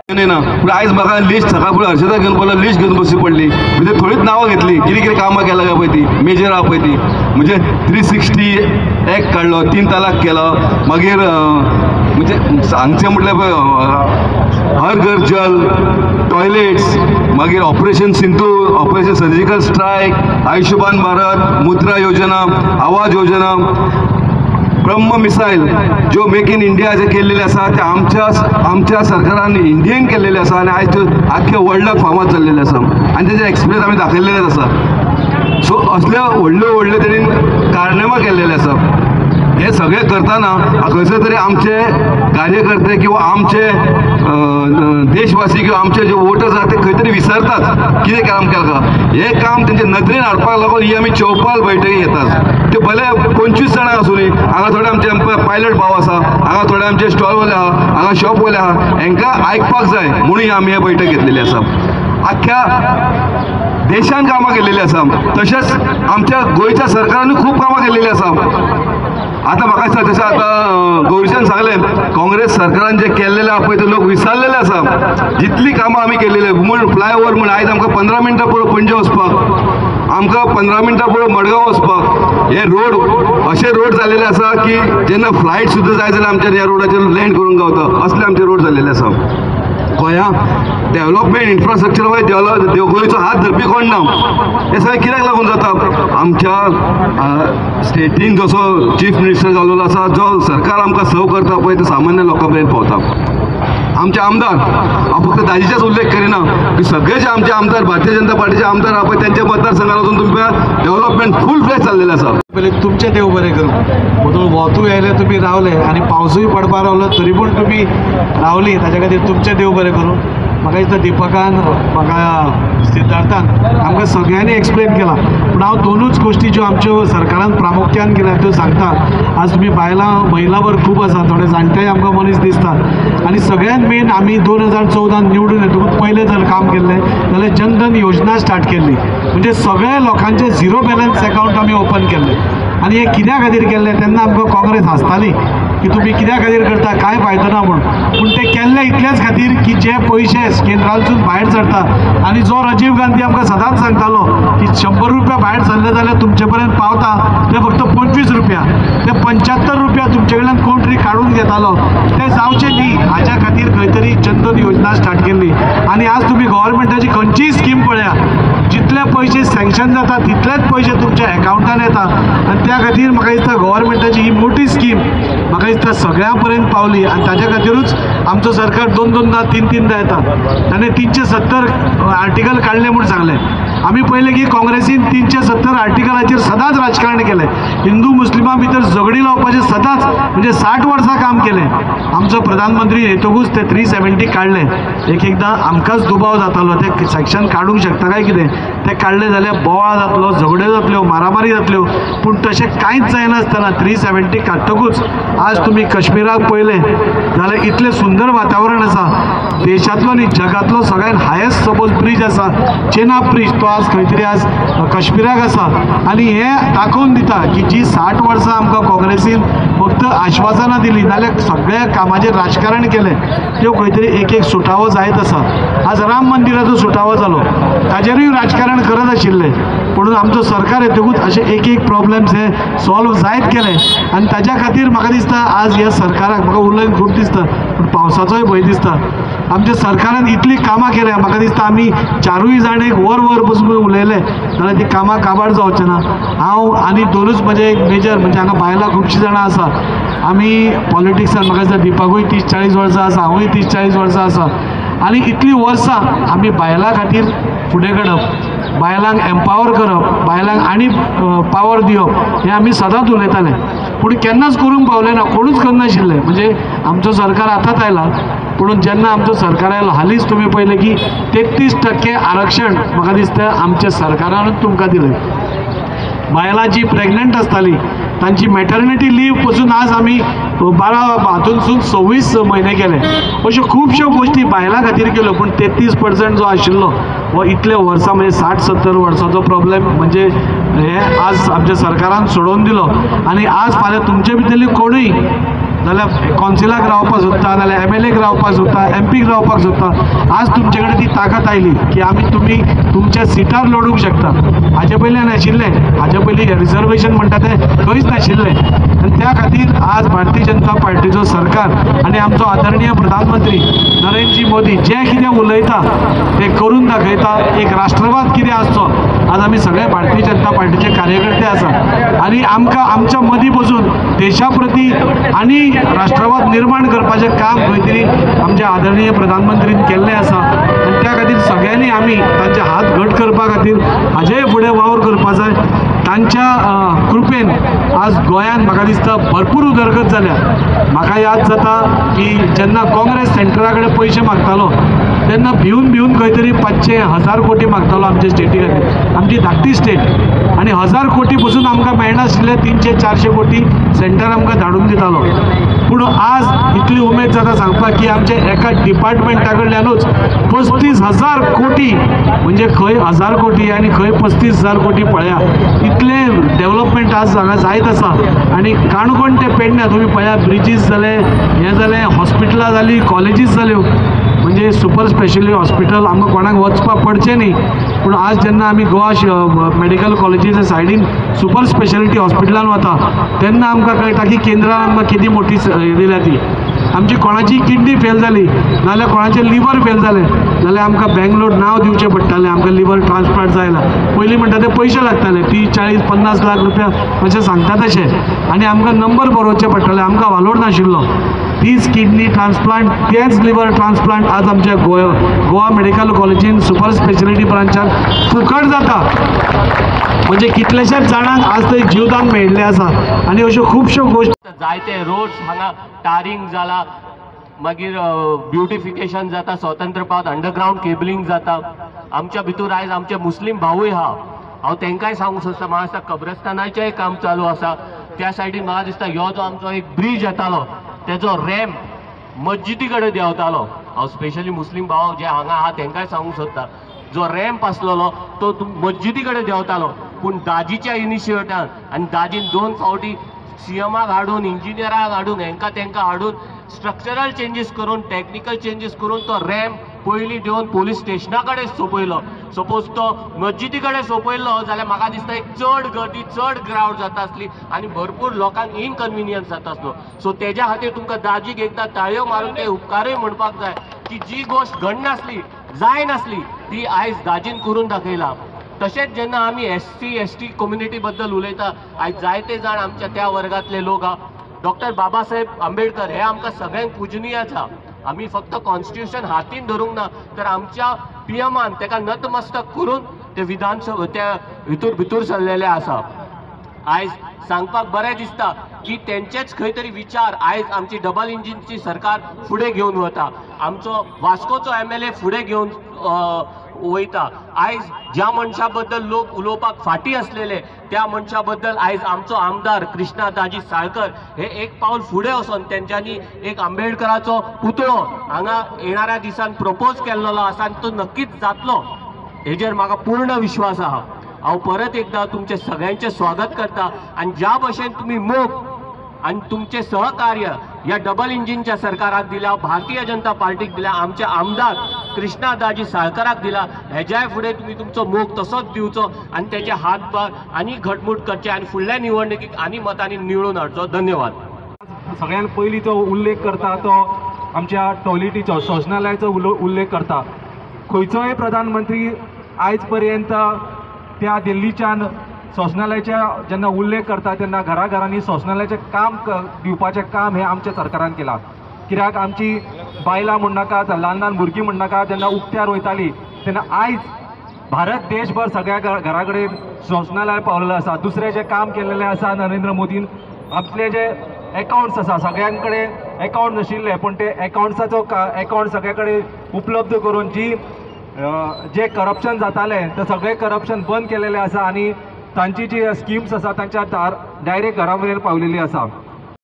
ना पूण आयज म्हाका लिस्ट सकाळ फुडें हर्षदा घेवन पडलो, लिस्ट घेवन बसची पडली. भितर थोडीच नांवां घेतली, कितें कितें कामां केलां काय पळय ती मेजर आहा पळय ती, म्हणजे 360 एक्ट काडलो, 3 तलाक केलो, मागीर म्हणजे सांगचें म्हटल्यार पळय हर घर जल, टॉयलेट्स, मागीर operation Sindoor, operation surgical strike, Ayushman Bharat, Mudra Yojana, Awas Yojana, Brahmo missile ज्यो मेक इन इंडिया जे केल्लेले आसा ते आमच्या सरकारान इंडियेन केल्लेले आसा आनी आयज त्यो आख्खे वर्ल्डाक फामाद जाल्लेले आसा आनी तेजे एक्सपिरियन्स आमी दाखयल्लेलेच आसा. सो असले व्हडले व्हडले तेणीन कारनामा केल्लेले आसा. हे सगळें करतना खंयसर तरी आमचे कार्यकर्ते किंवा आमचे देशवासी किंवा आमचे जे वोटर्स आसा ते खंय तरी विसरतात कितें काम केलां. हें काम तेंचे नदरेन हाडपाक लागून ही आमी चौपाल बैठकी घेतात. ते भले 25 जाणां आसूं न्ही, हांगा थोडे आमचे पायलट भाव आसा, हांगा थोडे आमचे स्टॉलवाले आहा, हांगा शॉपवाले आहा, हेंकां आयकपाक जाय म्हणून ही आमी हे बैठक घेतलेली आसा. आख्ख्या देशान कामां केल्लेली आसा, तशेंच आमच्या गोंयच्या सरकारानूय खूब कामां केल्लेली आसा. आतां म्हाका दिसता जशें आतां गौरीशान सांगलें, काँग्रेस सरकारान जें केल्लेलें आहा पळय ते लोक विसरलेले आसा. जितलीं कामां आमी केल्लेली म्हूण फ्लायओवर म्हूण आयज आमकां 15 मिनटां पुरो पणजे वचपाक, आमकां 15 मिनटां पुरो मडगांव वचपाक, हे रोड अशे रोड जाल्लेले आसा की जेन्ना फ्लायट सुद्दां जाय जाल्यार आमच्या ह्या रोडाचेर लँड करूंक गावता, असले आमचे रोड जाल्लेले आसा. गोंया डेव्हलपमेंट इन्फ्रास्ट्रक्चर वायज डेव्हलप गोंयचो हात धरपी कोण ना. हें सगळें कित्याक लागून जाता? आमच्या स्टेटीन जसो चीफ मिनिस्टर जाल्लो आसा, जो सरकार आमकां सर्व करता पळय ते सामान्य लोकां मेरेन पावता. आमचे आमदार, हांव फक्त दाजीचेच उल्लेख करिना की सगळे जे आमचे आमदार भारतीय जनता पार्टीचे आमदार आहा पळय तेंच्या मतदारसंघात वचून तुमकां डेव्हलपमेंट फूल फ्लॅश जाल्लेलें आसा. पयलीं तुमचें देव बरें करूं. म्हणून वोतूय आयलें तुमी रावले आनी पावसूय पडपा रावलो तरी पूण तुमी रावली, ताच्या खातीर तुमचें देव बरें करूं. म्हाका दिसता दीपकान, म्हाका सिद्धार्थान आमकां सगळ्यांनी एक्सप्लेन केलां, पूण हांव दोनूच गोश्टी ज्यो आमच्यो सरकारान प्रामुख्यान केल्या त्यो सांगता. आज तुमी बायलां महिलाभर खूब आसा, थोडे जाणटेय आमकां मनीस दिसतात आनी सगळ्यांत मेन आमी 2014 निवडून येतकूच पयलें जर काम केल्लें जाल्यार जनधन योजना स्टार्ट केल्ली, म्हणजे सगळ्या लोकांचे झिरो बॅलन्स अकावंट आमी ओपन केल्लें. आनी हें कित्या खातीर केल्लें तेन्ना आमकां काँग्रेस हांसताली की तुमी कित्या खातीर करता, कांय फायदो ना म्हूण, पूण ते केल्ले इतल्याच खातीर की जे पयशे केंद्रांतसून भायर सरता आनी जो राजीव गांधी आमकां सदांच सांगतालो की 100 रुपया भायर सरले जाल्यार तुमचे पर्यंत पावता ते फक्त 25 रुपया, ते 75 रुपया तुमचे कडल्यान कोण तरी काडून घेतालो, ते जावचे न्ही हाज्या खातीर खंय तरी जनधन योजना स्टार्ट केल्ली. आनी आज तुमी गव्हर्मेंटाची खंयचीय स्कीम पळया, जितले पयशे सँक्शन जाता तितलेच पयशे तुमच्या एकावंटान येता आनी त्या खातीर म्हाका दिसता गव्हर्मेंटाची ही मोठी स्कीम म्हाका दिसता सगळ्यां पर्यंत पावली आनी ताच्या खातीरूच आमचो सरकार 2-2दा 3-3दा येता. ताणें 370 आर्टिकल काडले म्हूण सांगलें. आमी पळयलें की काँग्रेसीन 370 आर्टिकलाचेर सदांच राजकारण केलें, हिंदू मुस्लिमां भितर झगडीं लावपाचें सदांच म्हणजे 60 वर्सां काम केलें. आमचो प्रधानमंत्री येतकूच ते 370 काडले. एक एकदां आमकांच दुबाव जातालो ते सेक्शन काडूंक शकता काय कितें, ते काडले जाल्यार बोवाळ जातलो, झगड्यो जातल्यो, मारामारी जातल्यो, पूण तशें कांयच जायनासतना 370 काडटकूच आज तुमी काश्मीराक पळयलें जाल्यार इतलें सुंदर वातावरण आसा, देशांतलो न्ही जगांतलो सगळ्यांत हायेस्ट सपोज ब्रीज आसा चेनाब ब्रीज, तो आज खंय तरी आज काश्मीराक आसा. आनी हें दाखोवन दिता की जी 60 वर्सां आमकां काँग्रेसीन फक्त आश्वासनां दिलीं नाल्यार सगळ्या कामाचेर राजकारण केलें, त्यो खंय तरी एक एक सुटावो जायत आसा. आज राम मंदिराचो सुटावो जालो, ताजेरूय राजकारण करत आशिल्ले, पूण आमचो सरकार येतकूच अशे एक एक प्रॉब्लम्स हे सॉल्व जायत गेले आनी ताज्या खातीर म्हाका दिसता आज ह्या सरकाराक म्हाका उलोवन खूब दिसता, पूण पावसाचोय भंय दिसता. आमच्या सरकारान इतलीं कामां केल्या, म्हाका दिसता आमी 4 जाण एक वर वर बसून उलयले जाल्यार ती कामां काबार जावचें ना. हांव आनी दोनूच म्हजे एक मेजर म्हणजे हांगा बायलां खुबशीं जाणां आसा, आमी पॉलिटिक्सान म्हाका दिसता दीपकूय 30-40 वर्सां आसा, हांवूय 30-40 वर्सां आसा आनी इतलीं वर्सां आमी बायलां खातीर फुडें काडप, बायलांक एम्पावर करप, बायलांक आनी पावर दिवप हें आमी सदांच उलयताले, पूण केन्नाच करूंक पावले ना, कोणूच करनाशिल्ले. म्हणजे आमचो सरकार आतांच आयला, पूण जेन्ना आमचो सरकार आयलो हालींच तुमी पळयलें की 33% आरक्षण म्हाका दिसता आमच्या सरकारानूच तुमकां दिलें. बायलां जी प्रेग्नंट आसताली तांची मॅटर्निटी लीव पसून आज आमी 12 हातूंतसून 26 म्हयने केले. अश्यो खुबश्यो गोश्टी बायलां खातीर केल्यो, पूण 33% जो आशिल्लो हो इतले वर्सां म्हणजे 60-70 वर्सांचो प्रॉब्लेम म्हणजे हे आज आमच्या सरकारान सोडोवन दिलो. आनी आज फाल्यां तुमचे भितरली कोणूय जाल्यार कौन्सिलाक रावपाक सोदता, नाल्यार एम एल एक रावपाक सोदता, एम पीक रावपाक सोदता. आज तुमचे कडेन ती ताकत आयली की आमी तुमी तुमच्या सिटार लडूंक शकता. हाजे पयलीं नाशिल्लें. हाजे पयलीं रिजर्वेशन म्हणटा तें खंयच नाशिल्लें. आनी त्या खातीर आज भारतीय जनता पार्टीचो सरकार आनी आमचो आदरणीय प्रधानमंत्री नरेंद्रजी मोदी जें कितें उलयता तें करून दाखयता. एक राष्ट्रवाद कितें आसचो, आज आमी सगळे भारतीय जनता पार्टीचे कार्यकर्ते आसा आनी आमकां आमच्या मदीं बसून देशा प्रती आनी राष्ट्रवाद निर्माण करपाचें काम खंय तरी आमच्या आदरणीय प्रधानमंत्रीन केल्लें आसा. आनी त्या खातीर सगळ्यांनी आमी तांचे हात घट करपा खातीर हाजेय फुडें वावर करपा जाय. तांच्या कृपेन आज गोंयांत म्हाका दिसता भरपूर उदरगत जाल्या. म्हाका याद जाता की जेन्ना काँग्रेस सेंट्रला कडेन पयशे मागतालो तेन्ना भिवन भिवन खंय तरी 500 1000 कोटी मागतालो आमच्या स्टेटी खातीर. आमची धाकटी स्टेट आनी 1000 कोटी पसून आमकां मेळनाशिल्ले. 300 400 कोटी सेंटर आमकां धाडून दितालो. पूण आज इतली उमेद जाता सांगपाक की आमच्या एका डिपार्टमेंटा कडल्यानूच 35,000 कोटी, म्हणजे खंय 1000 कोटी आनी खंय 35,000 कोटी पळया. इतलें डेवलपमेंट आज हांगा जायत आसा. आनी काणकोण ते पेडण्या तुमी पळया, ब्रिजीस जाले, हें जालें, हॉस्पिटलां जालीं, कॉलेजीस जाल्यो, म्हणजे सुपर स्पेशलिटी हॉस्पिटल, आमकां कोणाक वचपाक पडचें न्ही. पूण आज जेन्ना आमी गोवा मेडिकल कॉलेजीच्या सायडीन सुपर स्पेशलिटी हॉस्पिटलान वता तेन्ना आमकां कळटा की केंद्रान आमकां केदी मोठी हें दिल्या ती. आमची कोणाची किडनी फेल जाली नाजाल्यार कोणाचें लिवर फेल जालें जाल्यार आमकां बेंगलोर नांव दिवचें पडटालें, आमकां लिवर ट्रान्सप्लांट जाय जाल्यार. पयलीं म्हणटा ते पयशे लागताले, 30, 40, 50 लाख रुपया अशें सांगता तशें, आनी आमकां नंबर बरोवचे पडटाले, आमकां वालोर नाशिल्लो. तीच किडनी ट्रान्सप्लांट, तेच लिवर ट्रान्सप्लांट आज आमच्या गोवा गोवा मेडिकल कॉलेजीन सुपर स्पेशलिटी ब्रांचान फुकट जाता. म्हणजे कितलेशेच जाणांक आज थंय जिवदान मेळिल्लें आसा आनी अश्यो खुबश्यो गोश्टी. जायते रोड्स हांगा टारींग जाला, मागीर ब्युटिफिकेशन जाता, स्वतंत्र पाथ, अंडरग्रावंड केबलिंग जाता. आमच्या भितूर आयज आमचे मुस्लीम भावूय आहा, हांव तांकांय सांगूंक सोदता, म्हाका दिसता कब्रस्तानाचेंय काम चालू आसा. त्या सायडीन म्हाका दिसता ह्यो जो आमचो एक ब्रीज येतालो तेजो रॅम्प मस्जिदी कडेन देंवतालो. हांव स्पेशली मुस्लीम भाव जे हांगा आहा तांकांय सांगूंक सोदता, जो रॅम्प आसलेलो तो मस्जिदी कडेन देंवतालो, पूण दाजीच्या इनिशिएटान आनी दाजीन दोन फावटी सीएमाक हाडून, इंजिनियराक हाडून, हेंकां तेंकां हाडून, स्ट्रक्चरल चेंजीस करून, टॅक्निकल चेंजीस करून तो रॅम्प पयलीं देवन पोलीस स्टेशना कडेन सोंपयलो. सपोज तो मस्जिदी कडेन सोंपयल्लो जाल्यार म्हाका दिसता एक चड गर्दी, चड क्रावड जाता आसली आनी भरपूर लोकांक इनकन्विनियन्स जाता आसलो. सो तेज्या खातीर तुमकां दाजीक एकदां ताळयो मारून ते उपकारूय म्हणपाक जाय की जी गोश्ट घडनासली, जायनासली, ती आयज दाजीन करून दाखयला. तशेंच जेन्ना आमी S C S T community बद्दल उलयता, आयज जायते जाण आमच्या त्या वर्गांतले लोक आहा. डॉक्टर बाबासाहेब आंबेडकर हे आमकां सगळ्यांक पुजनीय आसा. आमी फक्त कॉन्स्टिट्युशन हातीन धरूंक ना, तर आमच्या पीएमान ताका नतमस्तक करून ते विधानसभा त्या भितर भितर सरलेले आसा. आयज सांगपाक बरें दिसता की तेंचेच खंय तरी विचार आयज आमची डबल इंजिनची सरकार फुडें घेवन वता, आमचो वास्कोचो एमएलए फुडें घेवन वयता. आयज ज्या मनशा बद्दल लोक उलोवपाक फाटीं आसलेले त्या मनशा बद्दल आयज आमचो आमदार कृष्णा दाजी साळकर हे एक पावल फुडें वचोन तेंच्यांनी एक आंबेडकराचो पुतळो हांगा येणाऱ्या दिसान प्रपोज केल्लो आसा आनी तो नक्कीच जातलो हेजेर म्हाका पूर्ण विश्वास आहा. हांव परत एकदां तुमचें सगळ्यांचें स्वागत करता आनी ज्या भशेन तुमी मोग आनी तुमचें सहकार्य ह्या डबल इंजिनच्या सरकाराक दिला, भारतीय जनता पार्टीक दिला, आमचे आमदार कृष्णा दाजी साळकराक दिला, हेज्याय फुडें तुमी तुमचो मोग तसोच दिवचो आनी तेजे हातभार आनी घटमूट करचे आनी फुडल्या निवडणुकीक आनी मतांनी निवडून हाडचो. धन्यवाद. सगळ्यात पयलीं जो उल्लेख करता तो आमच्या टॉयलेटीचो, शौचालयाचो उल्लेख करता. खंयचोय प्रधानमंत्री आयज पर्यंत त्या दिल्लीच्यान शौचालयाच्या जेन्ना उल्लेख करता तेन्ना घराघरांनी शौचालयाचें काम दिवपाचें काम हें आमच्या सरकारान केलां. कित्याक आमची बायलां म्हणनाका, ल्हान ल्हान भुरगीं म्हणनाका, जेन्ना उक्त्यार वयतालीं तेन्ना आयज भारत देशभर सगळ्या घरा कडेन शौचालय पावलेलें आसा. दुसरें जें काम केलेलें आसा नरेंद्र मोदीन, आपले जे एकावंट्स आसा, सगळ्यां कडेन एकावंट नाशिल्ले, पूण ते एकावंट्साचो एकावंट सगळे कडेन उपलब्ध करून जी जे करप्शन जातालें तें सगळें करप्शन बंद केलेलें आसा आनी तांची जी स्किम्स आसा तांच्या डायरेक्ट घरा मेरेन पावलेली आसा.